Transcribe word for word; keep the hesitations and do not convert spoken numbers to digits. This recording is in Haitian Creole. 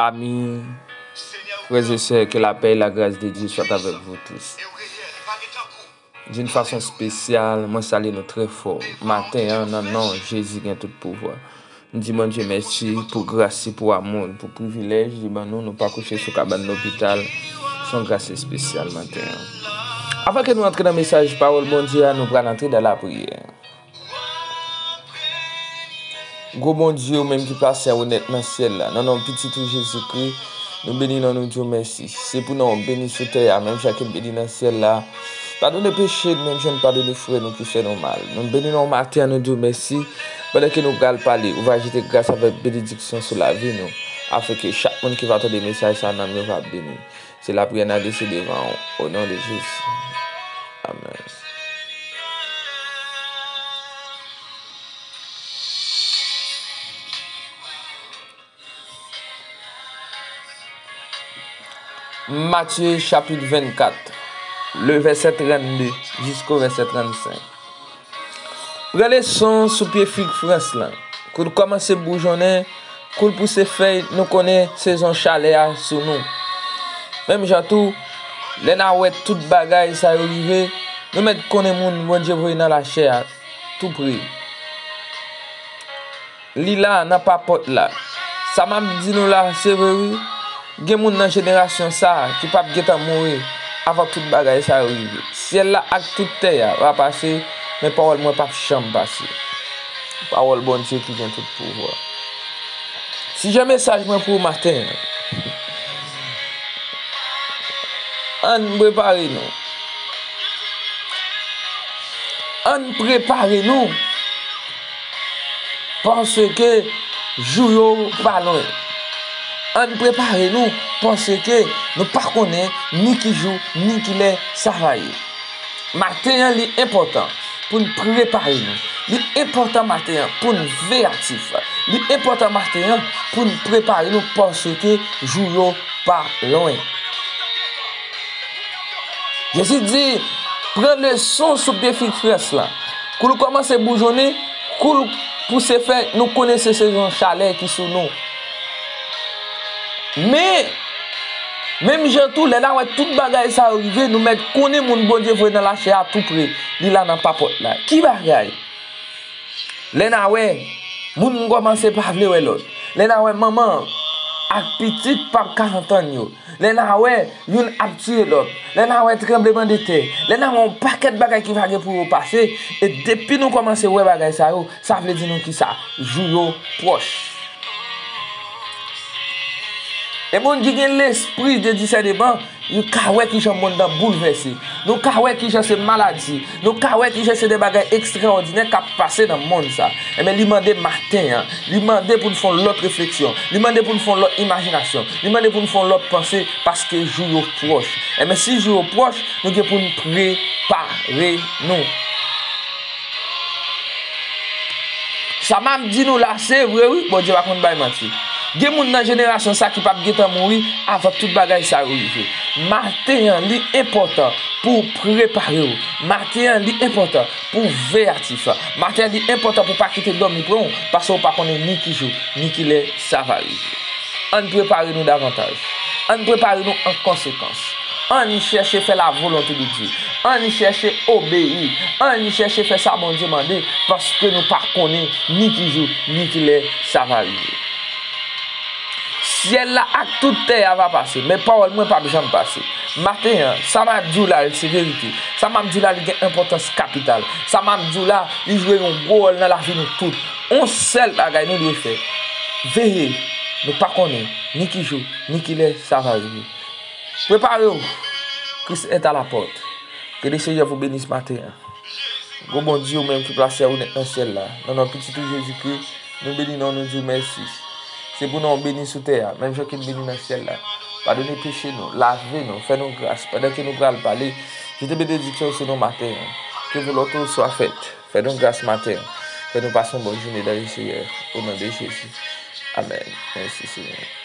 Amis, frères et sœurs, que la paix et la grâce de Dieu soient avec vous tous. D'une façon spéciale, mwen salye nou trè fò. Maten an, nan non Jezi gen tout pouvwa. M di Bondye mèsi pou gras li, pou amou l, pou privilèj li ban nou, nou pa kouche sou kabann lopital. Se yon gras espesyal maten an. Avan ke nou antre nan mesaj pawòl Bondye a, nou pral antre nan lapriyè. Gwo Bondye, ou menm ki plase an wonèt nan syèl la, nan non Pitit ou Jezikri, nou beni non, nou di w mèsi. Se pou non w beni sou tè a, menm jan ke l beni nan syèl la. Padone peche n, menm jan n padone frè nou ki fè nou mal. Nou beni non w maten an, nou di w mèsi. Pandan ke nou pral pale, ou va jete gras avèk benediksyon sou lavi nou, afenke chak moun ki va tande mesaj sa, nanm yo va beni. Se lapriyè n adrese devan w, o non de Jezi. Amèn. Matye chapit vennkat, le vèsè trannde jisko vèsè trannsenk. Pran leson sou pye fig frans lan. Kou l kòmanse boujonnen, kou l pouse fèy, nou konnen sezon chalè a sou nou. Menm jan tou, lè n a wè tout bagay sa yo rive, nou mèt konnen moun Bondye voye nan lachè a tou pre. Li la nan papòt la. Sa m ap di nou la, se vre wi. Gen moun nan jenerasyon sa a ki p ap gentan mouri avan tout bagay sa yo rive. Syèl la ak tout tè a va pase, men pawòl mwen p ap janm pase. Pawòl Bondye ki gen tout pouvwa. Sijè mesaj mwen pou maten an. Ann prepare nou. Ann prepare nou. Paske jou yo pa lwen. Ann prepare nou, paske nou pa konnen ni ki jou, ni ki lè sa va ye. Maten an, li enpòtan pou n prepare nou. Li enpòtan maten an pou n veyatif. Li enpòtan maten an pou n prepare nou, paske jou yo pa lwen. Jezi di, pran leson sou pye fig frans lan. Kou l kòmanse boujonnen, kou l pouse fèy, nou konnen se sezon chalè ki sou nou. Men, menm jan tou, lè n a wè tout bagay sa yo rive, nou mèt konnen moun Bondye voye nan lachè a tou pre. Li la nan papòt la. Ki bagay? Lè n a wè moun kòmanse pa vle wè lòt. Lè n a wè manman ak pitit p ap ka antann yo. Lè n a wè youn ap tiye lòt. Lè n a wè tranblemanntè. Lè n a wè yon pakèt bagay ki pa gen pou yo pase. E depi nou kòmanse wè bagay sa yo, sa vle di nou ki sa? Jou yo pwòch. E moun ki gen lespri de disèneman, nou ka wè kijan monn nan boulvèse. Nou ka wè kijan se maladi. Nou ka wè kijan se de bagay ekstraòdinè k ap pase nan monn sa. Enben, li mande maten an. Li mande pou n fè yon lòt refleksyon. Li mande pou n fè yon lòt imajinasyon. Li mande pou n fè yon lòt panse, paske jou yo pwòch. Enben, si jou yo pwòch, nou gen pou n prepare nou. Sa m ap di nou la, se vre wi, Bondye pa konn bay manti. Gen moun nan jenerasyon sa ki p ap gentan mouri avan tout bagay sa yo rive. Maten an, li enpòtan pou w prepare w. Maten an, li enpòtan pou w veyatif. Maten an, li enpòtan pou w pa kite dòmi pran w, paske w pa konnen ni ki jou, ni ki lè sa va rive. Ann prepare nou davantaj. Ann prepare nou an konsekans. Ann chèche fè la volonté de Dieu. Ann chèche obeyi. Ann chèche fè sa Bondye mande, paske nou pa konnen ni ki jou, ni ki lè sa va rive. Syèl la ak tout tè a va pase, men pawòl mwen p ap janm pase. Maten an, sa m ap di w la, se verite. Sa m ap di w la, li gen enpòtans kapital. Sa m ap di w la, li jwe yon gwo wòl nan lavi nou tout. On sèl bagay nou dwe fè, veye. Nou pa konnen ni ki jou, ni ki lè sa va rive. Prepare w. Christ est à la porte. Que le Seigneur vous bénisse maten an. Gwo Bondye, ou menm ki plase a ou nèt nan syèl la, nan non Pitit ou Jezikri, nou beni non, nou di w mèsi. Se pou non w beni sou tè a, menm jan ke l beni nan syèl la. Padone peche nou, lave nou, fè nou gras. Pandan ke nou pral pale, jete benediksyon sou nou maten an. Que volonté ou soit faite. Fè nou gras maten an. Fè nou pase yon bòn jounen dans le Seigneur. O non de Jezi. Amèn. Mèsi, Senyè.